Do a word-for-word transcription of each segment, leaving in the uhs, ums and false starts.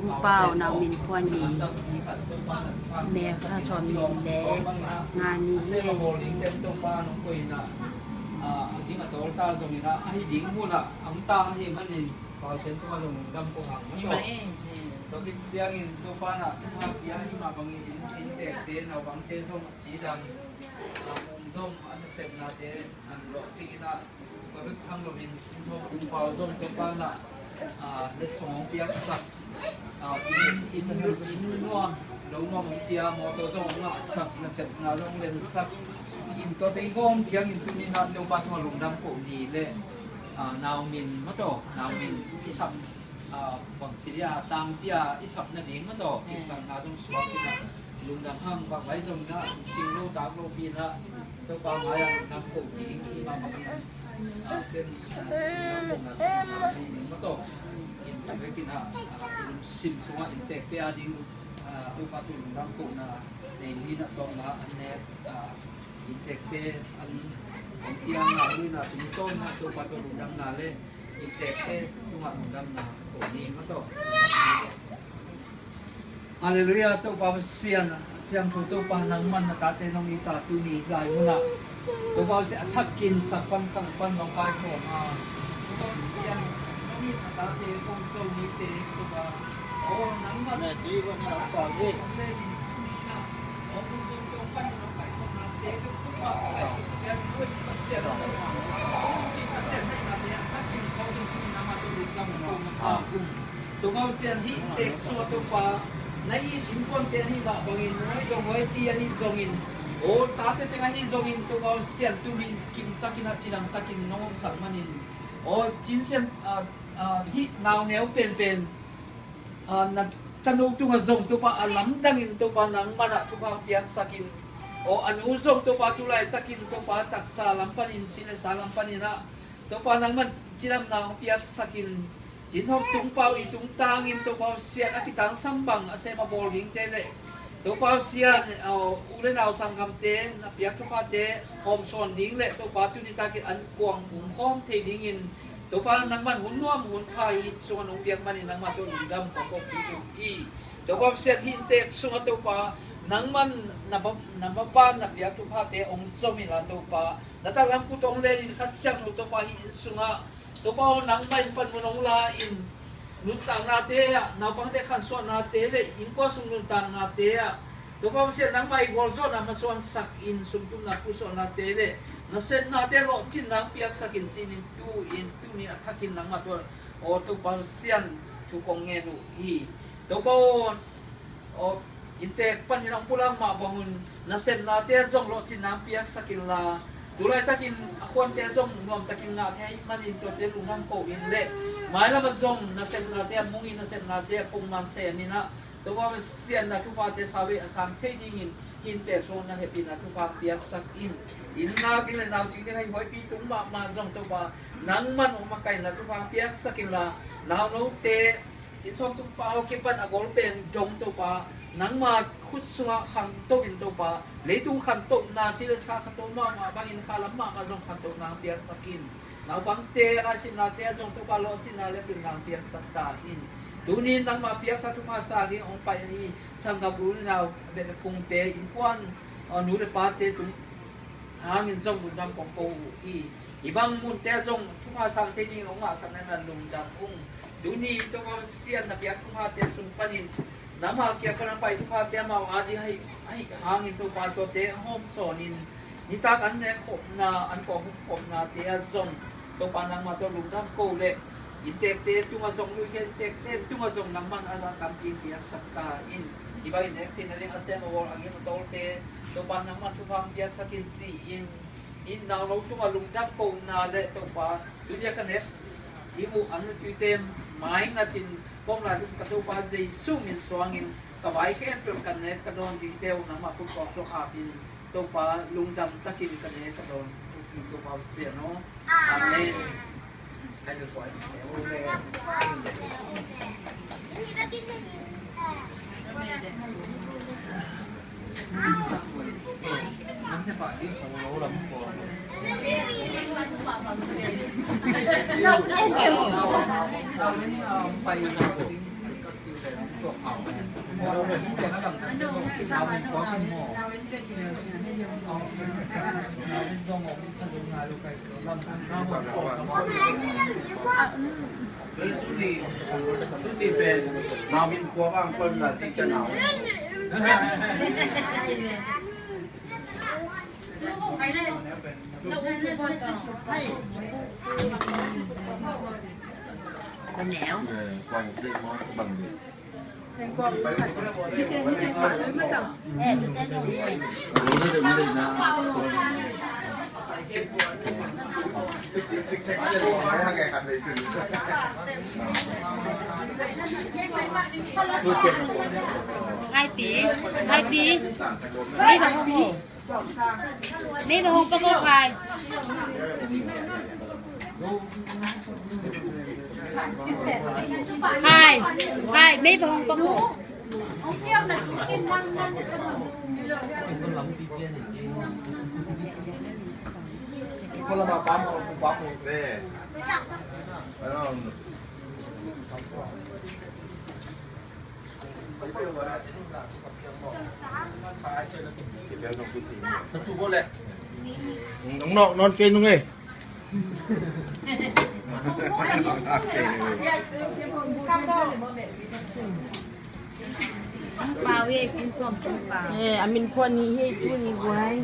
Pau Nau Min Phuan ni, May kha sawm ni le nga ni hi. Tua bek tham loin Sinsawm Kung Pau zong Topa na, ah, letsong hong piaksak, ah, inn, inn, inn nuam, lo nuam hong pia, mawtaw zong hong ngahsak, nasepna zong lensak. In tua teng gawm ciangin tuni na Topa tungah lungdam ko ni le, ah, Nau Min mataw, Nau Min i sap, ah, bang ci dia, tangpi a i sap nading mataw, eh, kipsakna zong suak in a, lungdam hang bang vai zong na, cing lo tak lo pi na, Topa mai a lungdam ko ding i bang bangin, ah, sem, ah, lungdam ko na, ah, i ding mataw. In tua vekin a, ah, i lungsim sungah inntekte a ding, ah, Topa tu lungdam ko na, nei ni na tawng na, an nek, ah, inntekte an, an piang na, lui na, tungtawn na, Topa tu lungdam na le, inntekte tungah lungdam na ko ni mataw. Halleluiah, Topa Pasian, a siangtho Topa nangman na tate nong it a tuni lai munah Topa Pasian a thakin sak pan kang pan nong kai khawm a, Topa Pasian nong it a tate kong zo nite Topa, aw nangman na ci ko na pa ve. Topa Pasian hih tek sua Topa na it innkuante ahi mah bangin, huai zong huaipi ahi zongin, aw tate teng ahi zongin Topa Pasian tumin kimtakin ah cidamtakin nong omsak manin, aw cinsian, ah, ah, hih nauneu penpen, ah, na tanu tungah zong Topa a lamdangin Topa nangman ah thupha piaksakin, aw a nu zong Topa tulaitakin Topa taksa lam panin si le sa lam panin ah Topa nangman cidamna hong piaksakin, Cin Hawk Tung Pau i tungtangin Topa Pasian a kitangsam bang a sem a bawl dingte le Topa Pasian, uh, u le nau sanggamte na piak thuphate hawmsawn ding le Topa tuni takin an kuang hum khawm thei dingin Topa nangman hun nuam hun pha i sungah nong piak manin nangmah tawh lungdam kong ko kik uh hi. Topa Pasian hih inntek sungah Topa nangman na ma, na mapan na piak thuphate hong zom inla Topa na taklam khut hong lenin Kha Siangtho Topa hih inn sungah Topa aw nangmah in panmun hong la in nuntaknate ah, naupangte khansuahnate le innkuan sung nuntaknate ah Topa Pasian nangmah i gualzawhna masuansak in sumtumna pusuahnate le nasepnate lawhcinna hong piaksak in cinin tu in tuni a thakin nangmah tawh aw Topa Pasian thu kong ngen uh hi. Topa aw, aw, inntek panin hong pulak mah bangun nasepnate zong lawhcinna hong piaksak inla tulaitakin a khuante zong nuamtakin ngah thei ahih manin tuate lungdam ko in le mailam ah zong nasepnate a mung in nasepnate a pongman sem in ah Topa Pasian na thuphate sauvei a sang thei dingin hih inntek sung na hehpihna thupha piaksak in. Inn ngak in le naucing ding ahi huaipi tung mahmah zong Topa nangman hong makaihna thupha piaksak inla naunote Cin Sawm Tung Pau kipan a gol pen dong Topa nangma khut sungah khanto in Topa leitung khantohna si le sa khanto mahmah bangin khalam mahmah zong khantohna hong piaksak in. Naupangte laisimnate ah zong Topa lawhcinna le pilna hong piaksak ta in. Tunin nangma piaksak thupha sang ding hong pai ahi sanggam u le nau beh le phungte innkuan, aw, nu le pate tung hangin zong lungdam kong ko uh hi. Hih bang munte ah zong thupha sang thei dingin hong ngahsak na lungdam ung. Tuni Topa Pasian na piak thuphate sung panin nangma kiang pan a pai thuphate amau a ding ahi, ahi hangin Topa tuate hong hawmsawn in nitak an nek khopna an kawk huk khopnate ah zong Topa nangmah tawh lungdam ko le inntekte tungah zong luihia inntekte tungah zong nangman a zahtakpi piaksak ta in. Hih bangin nek theihna ding a sem a bawl a gim a tawlte Topa nangman thupha hong piaksak in ci-in hih nauno tungah lungdam kohna le Topa tuni a ka nek hih uh ang le tuite mai ngatin pom lai lum ka Topa Jesu min suangin ka vai khempeuh ka nek ka dawn dingte uh nangmah khut kawk suak hapin Topa lungdam takin ka nek ka dawn uh hi Topa Pasian aw. Amen. Hai pi, hai pi, hai pi. Mei va hong pakok hai. Hai, hai, mei va hong pakok. Nong nok non kei nung e. Pau ye kin som pau. Eh, a min phuan ni he tu ni guai.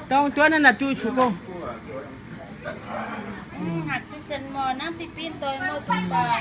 Tong tuan na tu chu ko. Ngak si sen mo nang pipin toy mo tu pau.